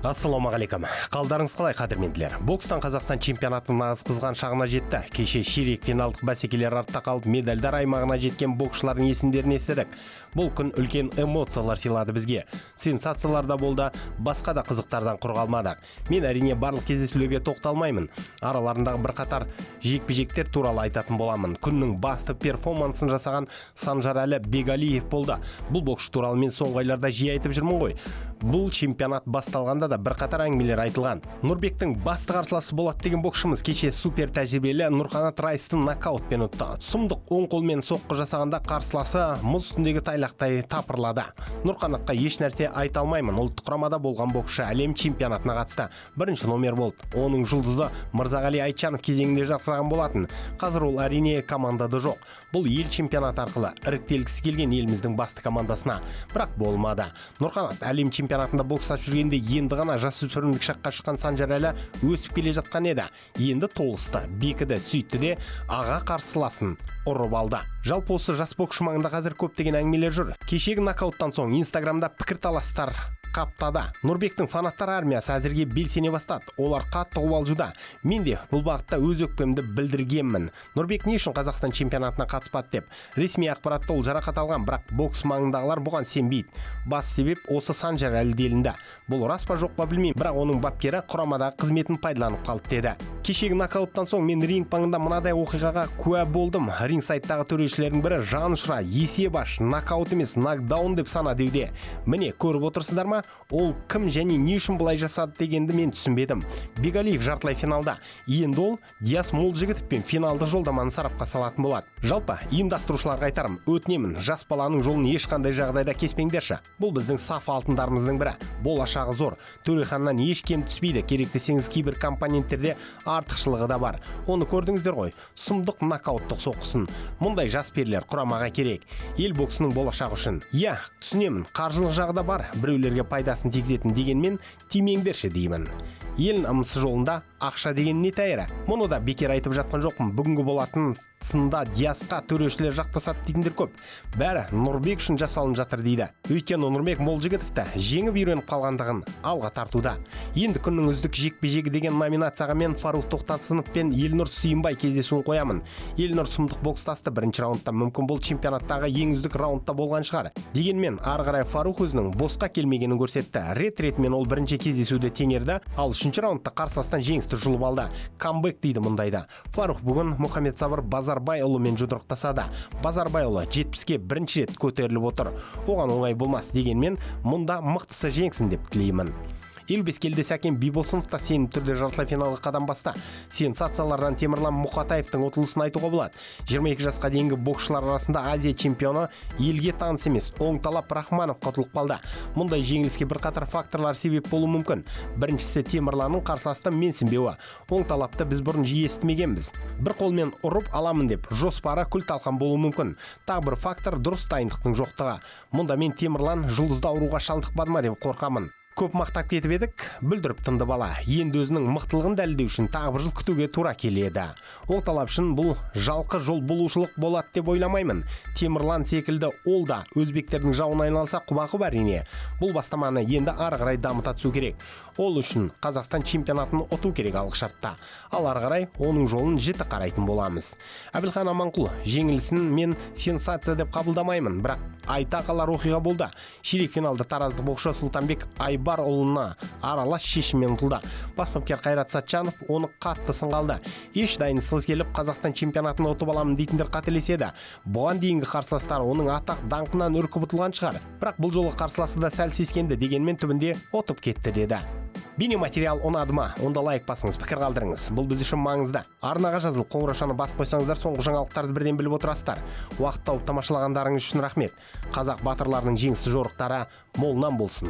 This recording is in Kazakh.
Ассалаумағалейкум. Қалдарыңыз қалай, қадірменділер? Бокстан Қазақстан чемпионатының нағыз қызған шағына жетті. Кеше ширек финалдық бәсекелер артта қалып, медальдар аймағына жеткен боксшылардың есімдерін естідік. Бұл күн үлкен эмоциялар сыйлады бізге. Сенсациялар да болды, басқа да қызықтардан құр қалмадық. Мен, әрине, барлық кездесулерге тоқталмаймын. Араларындағы бірқатар жекпе-жектер туралы айтатын боламын. Күннің басты перформансын жасаған Санжарәлі Бегалиев болды. Бұл боксшы туралы мен соңғы айларда жиі айтып жүрмін ғой. Бұл чемпионат басталғанда да бірқатар әңгімелер айтылған. Нұрбектің басты қарсыласы болады деген боксшымыз кеше супер тәжірибелі Нұрқанат Райсты нокаутпен ұтты. Сұмдық оң қолмен соққы жасағанда қарсыласы мұз үстіндегі тайлақтай тапырлады. Нұрқанатқа еш нәрсе айта алмаймын. Ұлттық құрамада болған боксшы әлем чемпионатына қатысты. Бірінші номер болды. Оның жұлдызы Мырзағали Айтжанов кезеңінде жарқыраған болатын. Қазір ол, әрине, командада жоқ. Бұл ел чемпионаты арқылы іріктелгісі келген еліміздің басты командасына. Бірақ болмады. Нұрқанат әлем чемпионатында бокстасып жүргенде енді ғана жасөспірімдік шаққа шыққан Санжарәлі өсіп келе жатқан еді. Енді толысты, бекіді, сөйтті де аға қарсыласын ұрып алды. Жалпы, осы жас боксшы маңында қазір көптеген әңгімелер жүр. Кешегі нокауттан соң Инстаграмда пікірталастар қаптады. Нұрбектің фанаттар армиясы әзірге белсене бастады. Олар қатты қобалжуда. Мен де бұл бағытта өз өкпемді білдіргенмін. Нұрбек не үшін Қазақстан чемпионатына қатыспады деп. Ресми ақпаратта ол жарақат алған, бірақ бокс маңындағылар бұған сенбейді. Бас себеп осы Санжарәлі делінді. Бұл рас па, жоқ па, білмеймін, бірақ оның бапкері құрамадағы қызметін пайдаланып қалды деді. Кешегі нокауттан соң мен ринг маңында мынадай оқиғаға куә болдым. Ринг сайдтағы төрешілердің бірі жан ұшыра «Есеп аш, нокаут емес, нокдаун деп сана» деуде. Міне, көріп отырсыздар ма? Ол кім және не үшін бұлай жасады дегенді мен түсінбедім. Бегалиев жартылай финалда. Енді ол Диас Молжігітовпен финалдық жолдаманы сарапқа салатын болады. Жалпы, ұйымдастырушыларға айтарым: өтінемін, жас баланың жолын ешқандай жағдайда кеспеңдерші. Бұл біздің саф алтындарымыздың бірі. Болашағы зор. Төреханнан еш кем түспейді. Керек десеңіз, кейбір компоненттерде артықшылығы да бар. Оны көрдіңіздер ғой, сұмдық нокауттық соққысын. Мұндай жас перілер құрамаға керек. Ел боксының болашағы үшін. Иә, түсінемін, қаржылық жағы да бар, біреулерге пайдасын тигізетін, дегенмен тимеңдерші деймін. Ел намысы жолында ақша деген не тәйірі? Мұны да бекер айтып жатқан жоқпын. Бүгінгі болатын сында Диасқа төрешілер жақтасады дейтіндер көп. Бәрі Нұрбек үшін жасалынып жатыр дейді. Өйткені Нұрбек Молжігітовті жеңіп үйреніп қалғандығын алға тартуда. Енді күннің үздік жекпе-жегі деген номинацияға мен Фарух Тоқтасынов пен Елнұр Сүйінбай кездесуін қоямын. Елнұр сұмдық бокстасты бірінші раундта, мүмкін, бұл чемпионаттағы ең үздік раундта болған шығар. Дегенмен ары қарай Фарух өзінің босқа келмегенін көрсетті. Рет ретімен ол бірінші кездесуді теңерді, ал үшінші раундта қарсыластан жеңісті жұлып алды. Камбэк дейді мұндайда. Фарух бүгін Мұхаммед Сабыр Базарбайұлымен жұдырықтасады. Базарбайұлы 70-ке бірінші рет көтеріліп отыр. Оған оңай болмас, дегенмен мұнда мықтысы жеңсін деп тілеймін. 55 келіде Сәкен Бибосынов та сенімді түрде жартылай финалға қадам басты. Сенсациялардан Темірлан Мұқатаевтың ұтылысын айтуға болады. 22 жасқа дейінгі боксшылар арасында Азия чемпионы елге таныс емес Оңталап Рахмановқа ұтылып қалды. Мұндай жеңіліске бірқатар факторлар себеп болуы мүмкін. Біріншісі – Темірланның қарсыласты менсінбеуі. Оңталапты біз бұрын жиі естімегенбіз. Бір қолмен ұрып аламын деп жоспары күл талқан болуы мүмкін. Тағы бір фактор – дұрыс дайындықтың жоқтығы. Мұнда мен Темірлан жұлдызды ауруға шалдықпады ма деп қорқамын. Көп мақтап кетіп едік, бүлдіріп тынды бала. Енді өзінің мықтылығын дәлелдеу үшін тағы бір жыл күтуге тура келеді. Оңталап үшін бұл жалқы жол болушылық болады деп ойламаймын. Темірлан секілді ол да өзбектердің жауына айналса, құба-құп, әрине. Бұл бастаманы енді ары қарай дамыта түсу керек. Ол үшін Қазақстан чемпионатын ұту керек алғы шартта. Ал ары қарай оның жолын жіті қарайтын боламыз. Әбілхан Аманқұл жеңілісін мен сенсация деп қабылдамаймын, бірақ айта қалар оқиға болды. Ширек финалда тараздық боксшы Сұлтанбек Айбарұлына аралас шешіммен ұтылды. Бас бапкер Қайрат Сатжанов оны қатты сынға алды. Еш дайындықсыз келіп, Қазақстан чемпионатын ұтып аламын дейтіндер қателеседі. Бұған дейінгі қарсыластары оның атақ даңқынан үркіп ұтылған шығар. Бірақ бұл жолы қарсыласы да сәл сескенді, дегенмен түбінде ұтып кетті деді. Бейнематериал ұнады ма? Онда лайк басыңыз, пікір қалдырыңыз. Бұл біз үшін маңызды. Арнаға жазылып, қоңыраушаны басып қойсаңыздар, соңғы жаңалықтарды бірден біліп отырасыздар. Уақыт тауып тамашалағандарыңыз үшін рахмет. Қазақ батырларының жеңісті жорықтары молынан болсын.